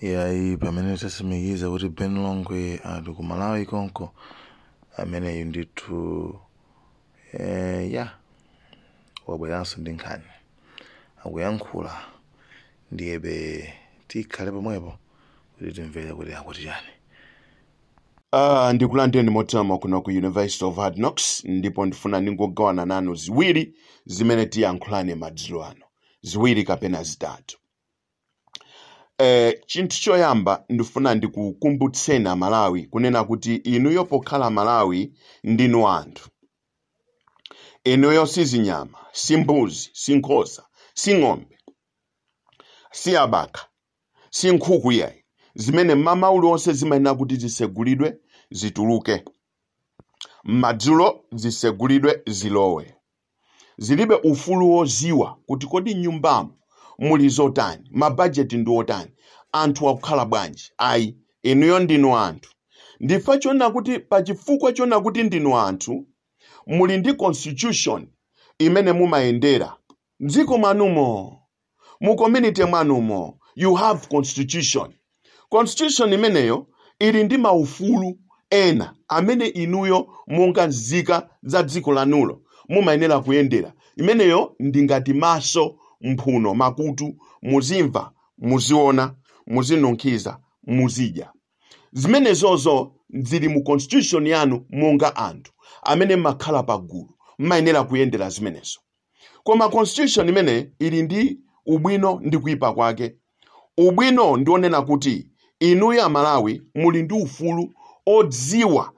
Iyayi, pamene tatsimikiza kuti Ben Longwe ali ku Malawi konko, ameneyu ndithu ya wabweranso ndi nkhani, akuyankhula. Ndiyebe tikhale pomwepo kuti timvere kuti akuti chani. Ndikulandireni motama kuno ku University of Hard Knocks, ndipo ndifuna ndingogawana nanu ziwiri zimene tiyankhulane madzulo ano, ziwiri kapena zitatu. Chinthu choyamba, ndifuna ndikukumbutseni Amalawi kunena kuti inuyo pokhala Malawi ndinu anthu. Inuyo si zinyama, si mbuzi, si nkhosa, si ng'ombe, si abaka, si nkhuku iyayi, zimene mmawa uliwonse zimayenera kuti zisegulidwe zituluke, madzulo zisegulidwe zilowe. Zilibe ufulu woziwa kuti kodi nyumbamo muli zotani, mabajeti ndi otani, anthu akukhala bwanji. Ayi, inuyo ndinu anthu. Ndifa chona kuti pachifukwa chona kuti ndinu anthu, muli ndi constitution imene mumayendera mdziko mwanumo, mu community mwanumo. You have constitution. Constitution imeneyo ili ndi maufulu ena amene inuyo monga nzika za dziko lanulo mumayenera kuyendera. Imeneyo ndi ngati maso, mphuno, makutu. Muzimva, muziona, muzinunkhiza, muzidya. Zimenezozo zili mu constitution yanu. Monga anthu amene mmakhala pagulu, mmayenera kuyendera zimenezo. Koma constitution imene ili ndi ubwino ndi kuyipa kwake. Ubwino ndionena kuti inuyo Amalawi muli ndi ufulu odziwa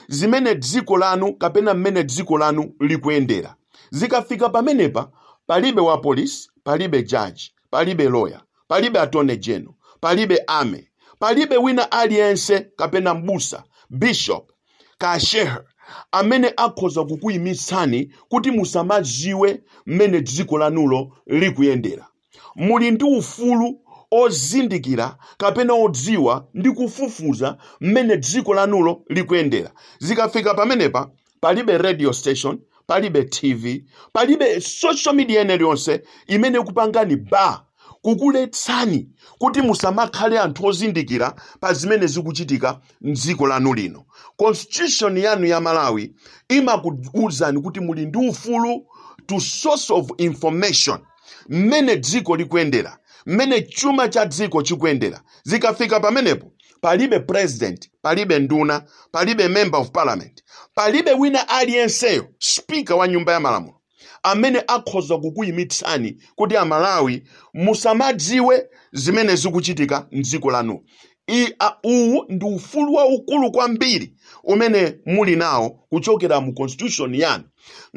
zimene dziko lanu kapena mmene dziko lanu likuyendera. Zikafika pamenepa, palibe wa polisi, palibe judge, palibe lawyer, palibe attorney general, palibe army, palibe wina aliyense kapena mbusa, bishop, kashehe amene akhoza kukuyimitsani kuti musamadziwe mmene dziko lanulo likuyendera. Muli ndi ufulu ozindikira kapena odziwa ndi kufufuza mmene dziko lanulo likuyendera. Zikafika pamenepa, palibe radio station, palibe TV, palibe social media ene iliyonse imene ikupangani ba kukuletsani kuti musamakhale anthu ozindikira pa zimene zikuchitika mdziko lanu lino. Constitution yanu ya Malawi imakuwuzani kuti muli ndi ufulu to source of information, mmene dziko likuyendera, mmene chuma cha dziko chikuyendera. Zikafika pamenepo, palibe president, palibe nduna, palibe member of parliament, palibe wina aliyenseyo, speaker wa nyumba ya malamulo, amene akhoza kukuyimitsani kuti Amalawi musamadziwe zimene zikuchitika mdziko lanu. Uwu ndi ufulu waukulu kwambiri umene muli nawo kuchokera mu constitution yanu.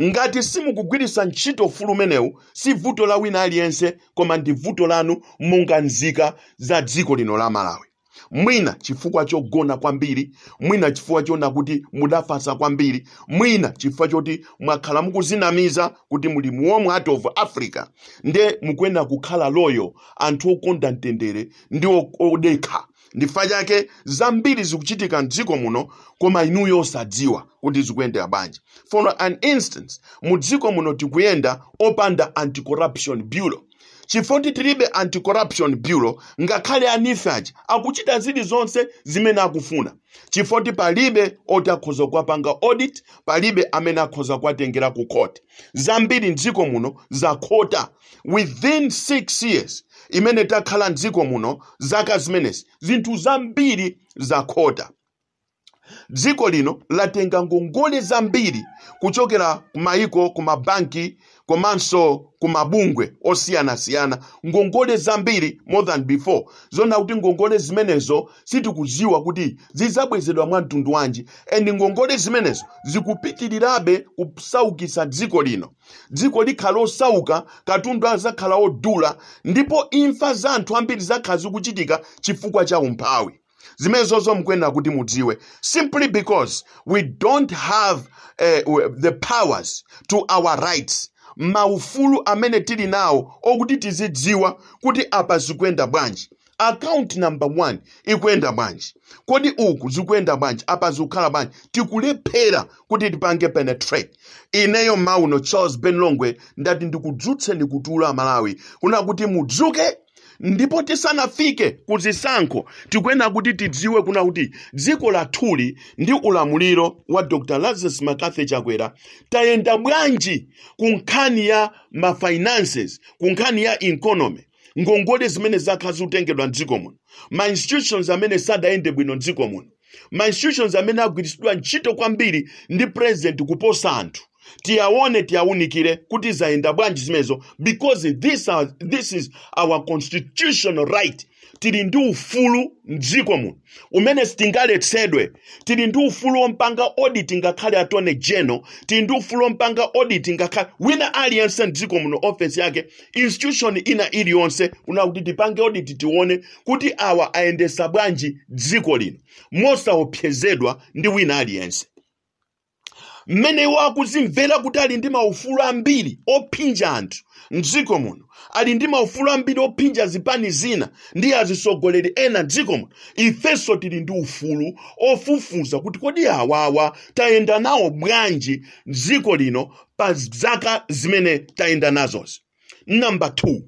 Ngati simukugwiritsa ntchito ufulu umenewu, si vuto la wina aliyense, koma ndi vuto lanu monga nzika za dziko lino la Malawi. Mwina chifukwa chogona kwambiri, mwina chifukwa chona kuti mudafasa kwambiri, mwina chifukwa choti mwakhala mukuzinamiza kuti muli mu warm heart of Africa, nde mukuyenera kukhala loyal, anthu okonda mtendere ndi odekha. Ndifukwa chake zambiri zikuchitika mdziko muno, koma inuyo osadziwa kuti zikuyendera bwanji. For an instance, mu dziko muno tikuyenda opanda Anti-Corruption Bureau. Chifukwa tilibe Anti-Corruption Bureau, ngakhale a NEEF aja akuchita zilizonse zimene akufuna, chifukwa palibe oti akhoza kuwapanga audit, palibe amene akhoza kuwatengera ku court. Zambiri mdziko muno zakhota. Within 6 years imene takhala mdziko muno, zaka zimenezi, zinthu zambiri zakhota. Dziko lino latenga ngongole zambiri kuchokera kumayiko, kumabanki komanso kumabungwe osiyanasiyana, ngongole zambiri more than before, zona kuti ngongole zimenezo sitikuziwa kuti zidzabwezedwa mwa mtundu wanji. And ngongole zimenezo zikupitirirabe kusaukitsa dziko lino. Dziko likhala osauka, katundu azakhala odula, ndipo imfa za anthu ambiri zakhala zikuchitika chifukwa cha umphawi. Zimenezozo mukuyenera kuti mudziwe, simply because we don't have the powers to our rights, maufulu amene tili nawo okuti tizidziwa kuti apa zikuyenda bwanji, account number one ikuyenda bwanji, kodi uku zikuyenda bwanji, apa zikukhala bwanji. Tikulephera kuti tipange penetrate. Ineyo mauno, Charles Ben Longwe, ndati ndikudzutseni kutulo Amalawi, kuna kuti mudzuke. Ndipo tisanafike ku zisankho, tikuyenera kuti tidziwe kuna kuti dziko lathuli ndi ulamuliro wa Dr Lazarus McCarthy Chakwera tayenda bwanji ku nkhani ya ma finances, ku nkhani ya economy, ngongole zimene zakhala zikutengedwa mdziko muno, ma institutions amene sadayende bwino mdziko muno, ma institutions amene agwiritsidwa ntchito kwambiri ndi president kuposa anthu. Tiyaone, tiyawunikire kuti zayenda bwanji zimenezo, because this is our constitutional right. Tili ndi ufulu mdziko muno umene sitingaletsedwe. Tili ndi ufulu wompanga audit ngakhale attorney general. Tili ndi ufulu wompanga audit ngakhale wina aliyense mdziko muno, office yake, institution ina iliyonse, kuna kuti tipange audit, tione kuti awa ayendesa bwanji dziko lino mosaopsezedwa ndi wina aliyense. Mmene iwo akuzimvera kuti ali ndi maufulu ambiri ophinja anthu mdziko muno, ali ndi maufulu ambiri ophinja zipani zina ndi azisogoleri ena mdziko muno, ifenso tili ndi ufulu ofufuza kuti kodi awawa tayenda nawo bwanji mdziko lino pa zaka zimene tayenda nazozi. Namba 2,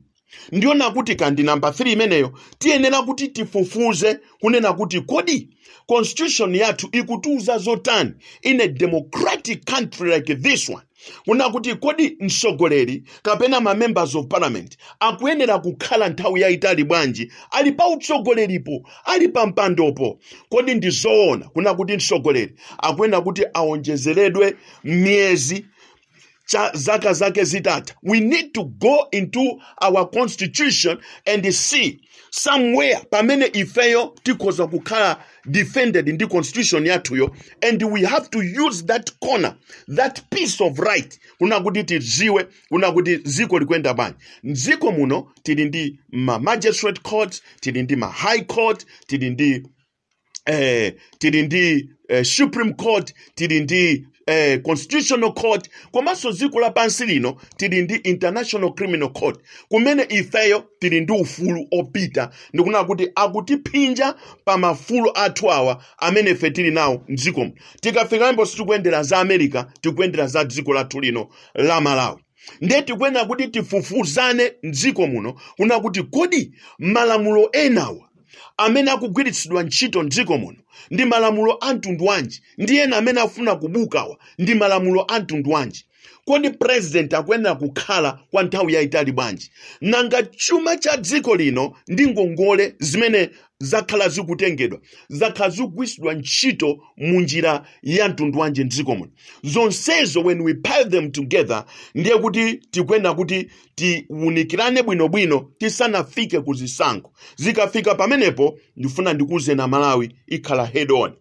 ndiona kuti kandi namba 3 imeneyo, tiyenera kuti tifufuze kunena kuti kodi constitution yathu ikutiuza zotani in a democratic country like this one, kuna kuti kodi mtsogoleri kapena ma members of parliament akuyenera kukhala nthawi yayitali bwanji ali pa utsogoleripo, ali pa mpandopo? Kodi ndi zoona kuna kuti mtsogoleri akuyenera kuti aonjezeredwe miyezi cha zaka zake zitatha? We need to go into our constitution and see somewhere pamene ifeyo tikhoza kukhala defended ndi constitution yathuyo, and we have to use that corner, that piece of right, kuna kuti tidziwe kuna kuti dziko likuyenda bwanji. Mdziko muno tili ndi ma magistrate court, tili ndi ma high court, tili ndi supreme court, tili ndi constitutional court, komanso dziko lapansi lino tili ndi International Criminal Court, kumene ifeyo tili ndi ufulu opita ndikunena kuti akutiphinja pa maufulu athu awa amene ife tili nawo mdzikomo. Tikafikapo sitikuyendera za America, tikuyendera za dziko lathu lino la Malawi. Ndiye tikuyenera kuti tifufuzane mdziko muno kuna kuti kodi malamulo enawa amene akugwiritsidwa ntchito mdziko muno ndi malamulo a mtundu wanji, ndi ena amene afuna kubukawa ndi malamulo a mtundu wanji? Kodi president akuyenera kukhala kwa nthawi yayitali bwanji? Nanga chuma cha dziko lino ndi ngongole zimene zakhala zikutengedwa zakhala zikugwiritsidwa ntchito mu njira ya mtundu wanji mdziko muno? Zonsezo, when we pile them together, ndiye kuti tikuyenera kuti tiwunikirane bwinobwino tisanafike ku zisankho. Zikafika pamenepo, ndifuna ndikuwuzeni Amalawi, ikhala head on,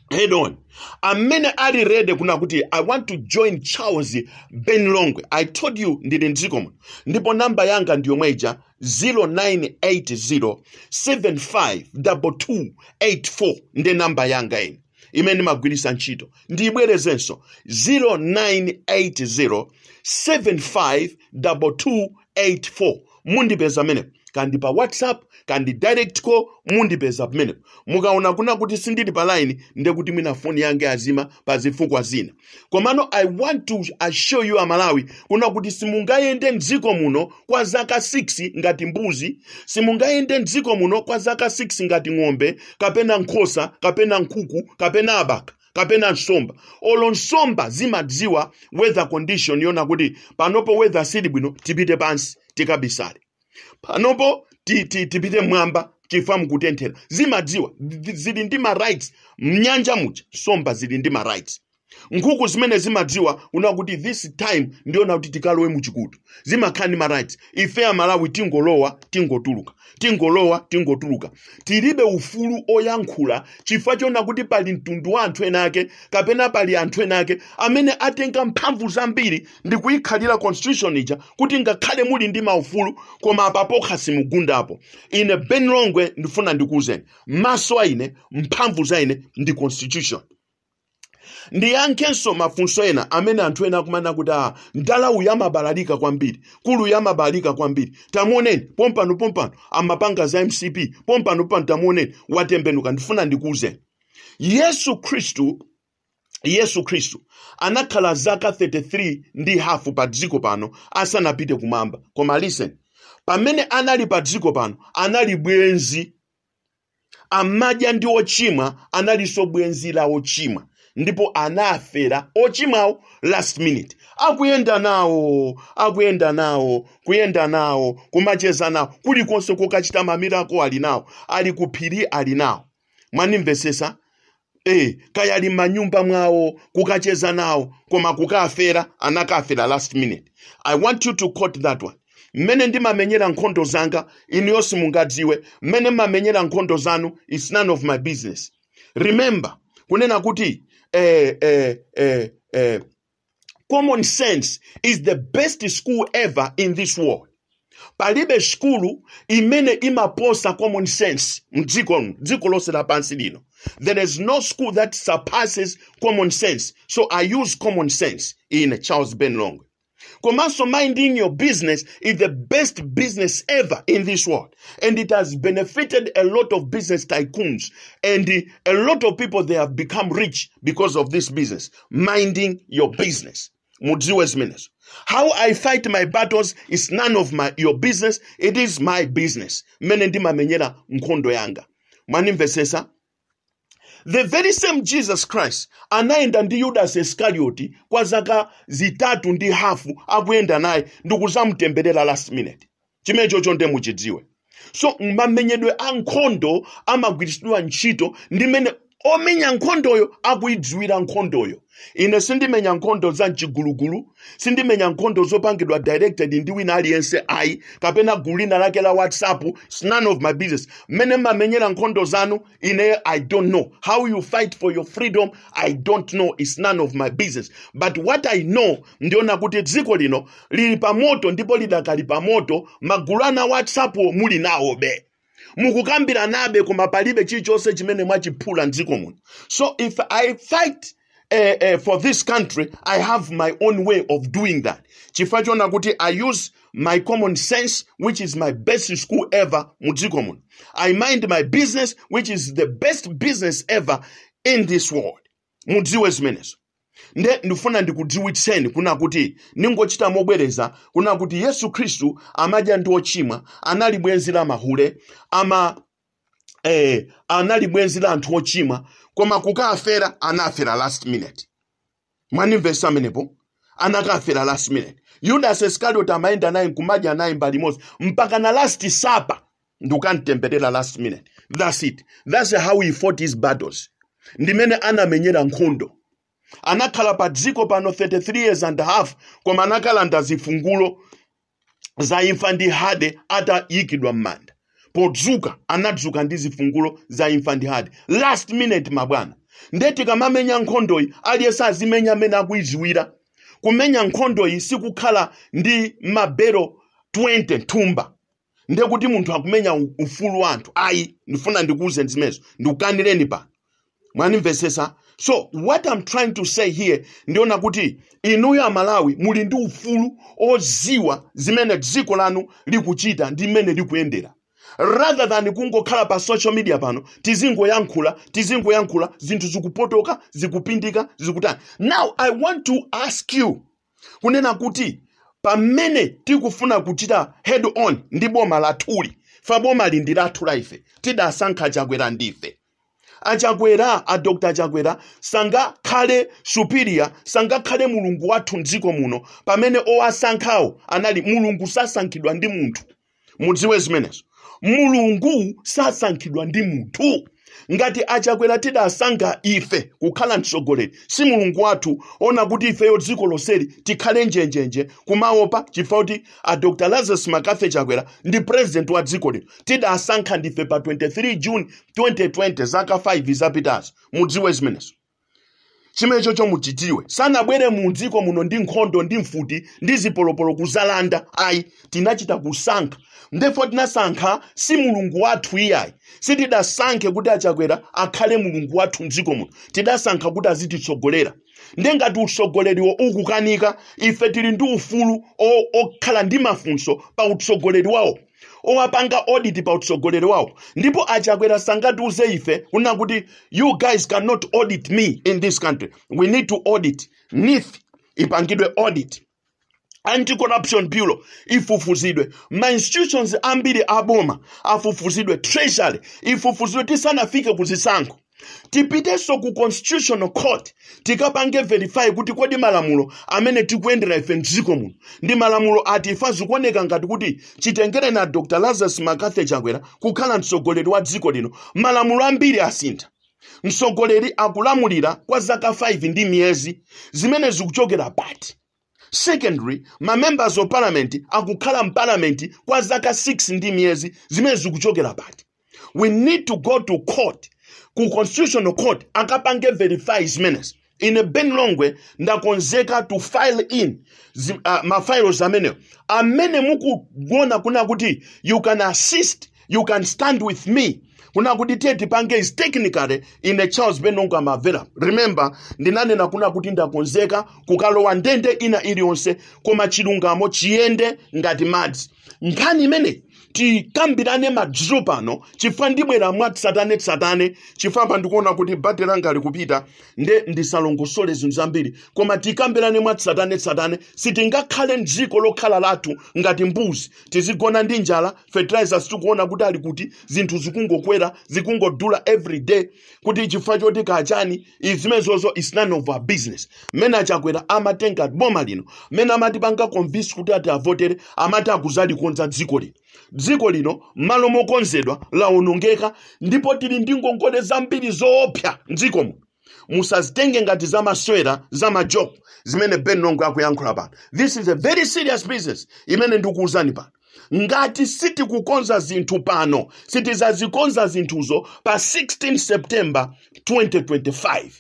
head on. Amene ali ready kuna kuti I want to join Charles Ben Longwe, I told you ndili mdziko muno, ndipo namba yanga ndi yomwe ija, 0980 752284, ndi namba yanga ine imene ndimagwiritsa ntchito. Ndiyibwerezenso, 0980 752284. Mundipeza menepo, kandi pa WhatsApp, kandi direct call, mundipeza pamenepo. Mukaona kuna kuti sindili pa line, ndiye kuti mwina foni yanga yazima pa zifukwa zina. Komano I want to assure you Amalawi kuna kuti simungayende mdziko muno kwa zaka 6 ngati mbuzi, simungayende mdziko muno kwa zaka 6 ngati ng'ombe kapena nkhosa kapena nkhuku kapena abaka kapena nsomba. Olo nsomba zimadziwa weather condition, yona kuti panopo weather sili bwino, tipite pansi tikabisale, panopo tipite mwamba chifukwa mukutenthera. Zimadziwa, zili ndi ma rights. Mnyanja muja nsomba zili ndi ma rights. Nkhuku zimene zimadziwa una kuti this time ndiona kuti tikalowe muchikutu, zimakhala ndi ma rights. Ife Amalawi tingolowa, tingotuluka, tingolowa, tingotuluka. Tilibe ufulu oyankhula chifukwa chona kuti pali mtundu wa anthu ena ake kapena pali anthu ena ake amene atenga mphamvu zambiri ndi kuyikhalira constitution ija kuti ngakhale muli ndi maufulu, koma apa pokha simugundapo. Ine Ben Longwe ndifuna ndikuwuzeni, maso a ine, mphamvu za ine ndi constitution. Ndiyankhenso mafunso ena amene anthu ena akumanena kuti a ndala uyu amabalalika kwambiri, kulu uyu amabalalika kwambiri, tamuoneni pompano pompano amapanga za MCP, pompano pompano tamuoneni watembenuka. Ndifuna ndikuwuzeni, Yesu Khristu, Yesu Khristu anakhala zaka 33 ndi hafu pa dziko pano asanapite kumwamba. Koma listen, Pamene anali pa dziko pano, anali bwenzi, amadya ndi ochimwa, analinso bwenzi la ochimwa, ndipo anafera ochimwawo last minute. Akuyenda nawo, akuyenda nawo, kuyenda nawo, kumacheza nawo kulikonse, kokachita ma miracle ali nawo, ali kuphiri ali nawo. Mwanimvesesa? Kaya ali m'manyumba mwawo, kukacheza nawo, koma kukafera, anakafera last minute. I want you to quote that one. Mmene ndimamenyera nkhondo zanga, inuyo simungadziwe. Mmene mmamenyera nkhondo zanu is none of my business. Remember kunena kuti common sense is the best school ever in this world. Palibe skulu imene imaposa common sense mdziko, dziko lonse lapansi lino. There is no school that surpasses common sense. So I use common sense in Charles Ben Longwe. Komanso minding your business is the best business ever in this world, and it has benefited a lot of business tycoons and a lot of people. They have become rich because of this business, minding your business. Mudziwe zimenezo. How I fight my battles is none of your business. It is my business mmene ndimamenyera nkhondo yanga. Mwanimvesesa? The very same Jesus Christ anayenda ndi Judas Iscariot kwa zaka 3.5, akuyenda naye ndikuzamutemberera last minute. Chimene chocho nde muchidziwe. So mamenyedwe a nkhondo amagwiritsidwa ntchito ndi mmene omenya nkhondoyo akuidziwira nkhondoyo. Ine sindimenya nkhondo za mchigulugulu, sindimenya nkhondo zopangidwa directed ndi wina aliyense ayi, kapena gulu lina lake la WhatsApp. It's none of my business mmene mmamenyera nkhondo zanu. Ine I don't know how you fight for your freedom. I don't know, it's none of my business. But what I know, ndiona kuti dziko lino lili pamoto ndipo lidakali pamoto. Magulu ana WhatsApp muli nawo be, mukukambira nabe, koma palibe chilichonse chimene mwachiphula mdziko muno. So if I fight for this country, I have my own way of doing that, chifukwa chona kuti I use my common sense, which is my best school ever mudziko muno. I mind my business, which is the best business ever in this world. Mudziwe zimenezo. Nde ndifuna ndikudziwitseni kuna kuti, ningochita mobwereza kuna kuti Yesu Khristu amadya ndi ochimwa, anali bwenzi la mahule, ama anali bwenzi la anthu ochimwa, koma kukafera, anafera last minute. Mwanimvesa amenepo? Anakafera last minute. Judas Iscariot amayenda naye, nkumadya naye mbali imodzi, mpaka na Last Supper, ndikukamtemberera last minute. That's it. That's how he fought his battles, ndimene anamenyera nkhondo. Anakhala pa dziko pano 33 years and a half, koma anakalanda zifungulo za imfa ndi hade atayikidwa m'manda. Podzuka, anadzuka ndi zifungulo za imfa ndi hade last minute. Mabwana, nde tikamamenya nkhondoyi, aliyense azimenya amene akuidziwira kumenya nkhondoyi. Sikukhala ndi mabero 20 thumba ndiye kuti munthu akumenya ufulu wa anthu ayi. Ndifuna ndikuuze zimenezo, ndikukanireni pano. Mwanimvesesa? So what I'm trying to say here, ndiona kuti inuyo Amalawi muli ndi ufulu oziwa zimene dziko lanu likuchita ndi mmene likuyendera, rather than kungokhala pa social media pano, tizingoyankhula, tizingoyankhula, zinthu zikupotoka, zikupindika, zikutani. Now I want to ask you kunena kuti pamene tikufuna kuchita head on ndi boma lathuli, fa boma li ndi lathu la ife, tidasankha Chakwera ndife. Achakwera, a Dr Chakwera, sangakhale superior, sangakhale Mulungu wathu mdziko muno pamene owasankhawo anali. Mulungu sasankhidwa ndi munthu. Mudziwe zimenezo. Mulungu sasankhidwa ndi munthu. Ngati Achakwera tidasankha ife kukhala mtsogoleri, si Mulungu wathu ona kuti ifeyo dziko lonseli tikhale njenjenje kumaopa chifukwa kuti a Dr Lazarus McCarthy Chakwera ndi president wa dziko lino. Tidasankha ndife pa 23 June 2020, zaka 5 zapitazo. Mudziwe zimenezo. Chimenecho chomuchidziwe. Sanabwere mu dziko muno ndi nkhondo, ndi mfuti, ndi zipolopolo kuzalanda ayi. Tinachita kusankha. Ndefo tinasankha, si Mulungu wathu iyayi. Sitidasankhe kuti Achakwera akhale Mulungu wathu mdziko muno. Tidasankha kuti azititsogolera. Ndengati utsogoleriwo ukukanika, ife tili ndi ufulu okhala ndi mafunso pa utsogoleri wawo, owapanga audit pa utsogoleri wawo. Ndipo Achakwera sangatiuze ife kuna kuti you guys cannot audit me in this country. We need to audit. NEEF ipangidwe audit. Anti-Corruption Bureau ifufuzidwe, ma institutions ambiri aboma afufuzidwe, Treasury ifufuzidwe tisanafike kuzisankho. Tipitenso ku Constitutional Court, tikapange verify kuti kodi malamulo amene tikuyendera ife mdziko muno ndi malamulo ati? Ifa zikuoneka ngati kuti chitengere na Dr Lazarus McCarthy Chakwera kukhala mtsogoleri wa dziko lino, malamulo ambiri asintha. Mtsogoleri akulamulira kwa zaka 5 ndi miyezi, zimene zikuchokera pati? Secondary, ma members of parliament akukhala mparliament kwa zaka 6 ndi miyezi, zimene zikuchokera pati? We need to go to court, ku Constitutional Court, akapange verify zimenezi. Ine Ben Longwe ndakonzeka to file in ma files amenewo. Amene mukuona kuna kuti you can assist, you can stand with me kuna kuti tiye tipange is technically, ine Charles Ben Longwe am available. Remember, ndinanena kuna kuti ndakonzeka kukalowa ndende ina iliyonse, koma chilungamo chiyende ngati madzi. Nkhani imene tikambirane madzulo pano, chifukwa ndibwera mwatsatanetsatane, chifukwa pa ndikuona kuti battery langa likupita, nde ndisalongosole zinthu zambiri, koma tikambirane mwatsatanetsatane. Sitingakhale mdziko lokhala lathu ngati mbuzi, tizigona ndi njala. Fertilizers tikuona kuti ali kuti, zinthu zikungokwera, zikungodula every day, kuti chifukwa choti kachani izimezozo is none of our business. Mmene aChakwera amatenga boma lino, mmene amatipanga convince kuti ati avotere, amati akuzalikonza dziko lino. Dziko lino malo mokonzedwa lawonongeka, ndipo tili ndi ngongole zambiri zoopsa mdziko muno. Musazitenge ngati zamasewera, zama joke zimene Ben Longwe akuyankhula pano. This is a very serious business imene ndikuwuzani pano. Ngati sitikukonza zinthu pano, sitizazikonza zinthuzo pa 16 September 2025.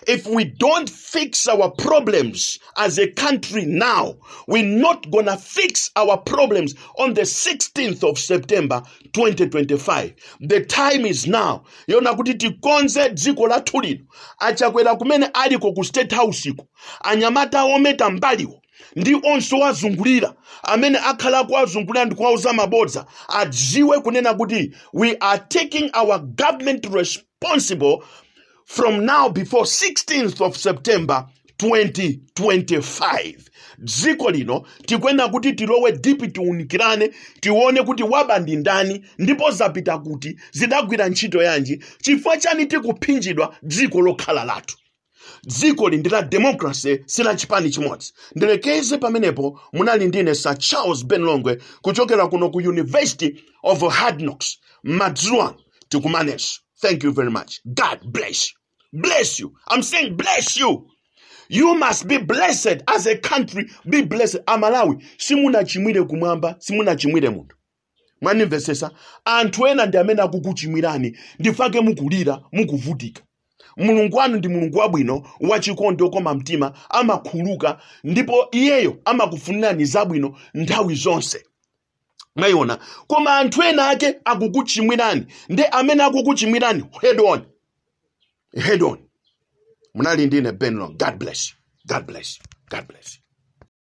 If we don't fix our problems as a country now, we're not gonna fix our problems on the 16th of September 2025. The time is now. Yona kuti tikonze dziko lathu lino. Achakwera kumene aliko ku State House iko, anyamata ometa mbaliwo ndi onse wazungulira amene akhala kuwazungulira ndi kuwauza mabodza, adziwe kunena kuti we are taking our government responsible from now before 16th of September 2025. Dziko lino tikuyenera kuti tilowe deep, tiunikirane, tione kuti waba ndi ndani, ndipo zapita kuti, zidagwira ntchito yanji, chifukwa chani tikuphinjidwa dziko lokhala lathu. Dziko li ndi la democracy, si la chipani chimodzi. Ndilekeze pamenepo. Munali ndine Sir Charles Ben Longwe kuchokera kuno ku University of Hard Knocks. Madzulo ano tikumanenso. Thank you very much. God bless you. Bless you. I'm saying bless you. You must be blessed as a country. Be blessed. Amalawi, simunachimwire kumwamba, simunachimwire munthu. Mwanimvesesa? Anthu ena ndi amene akukuchimwirani, ndifake mukulira, mukuvutika. Mulungu wanu ndi Mulungu wabwino, wachikondi, okoma mtima, amakhuluka, ndipo iyeyo amakufunirani zabwino nthawi zonse. Mwayiona? Koma anthu ena ake akukuchimwirani, ndi amene akukuchimwirani, head on, head on. Munali ndine Ben Longwe. God bless you. God bless you. God bless you.